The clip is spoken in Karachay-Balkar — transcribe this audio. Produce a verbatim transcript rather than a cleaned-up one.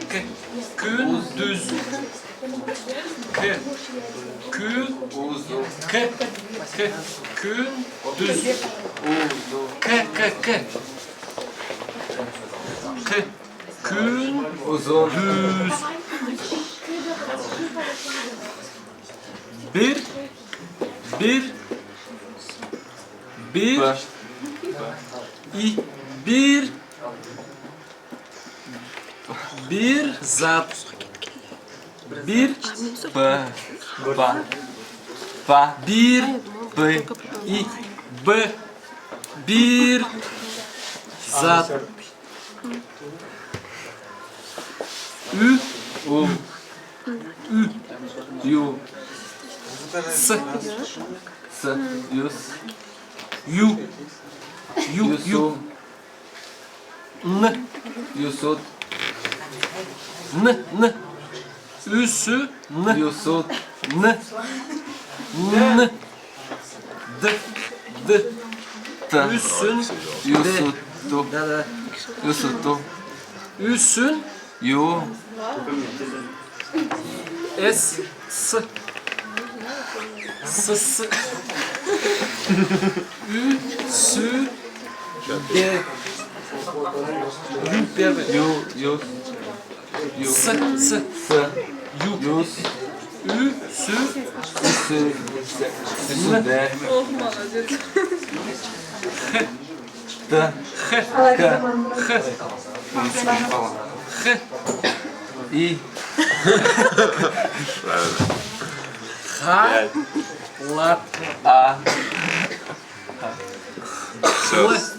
К. Кюндюз. К. Кю. Узу. К. К. Кюндюз. Узу. К. К. К. К. Кюн. Узу. Дюз. Бир. Бир. Бир. Б. И. Бир. Бир зат. Бир. П. Па. Па. Бир. П. И. Б. Бир. Зат. Ю. У. Ю. Ю. С. С. Юс. Ю. Ю. Юсу. Ю. Н. Юсут. Н, н. Юсю, н. Юсут. Н. Н. Д, д. Т. Юсюн. Юсуту. Да, да. Юсуту. Юсюн. Ю. Эс, с. С, с. Ю, сю, де. Ю первый. Ю, ю. Ю. С, с. С. Ю. Юс. Ю, сю. Юсю. Юсюнде. Ох, молодец. Х. Т. Х. Т. Х. Х. И. Ха. Лат. А. Всё.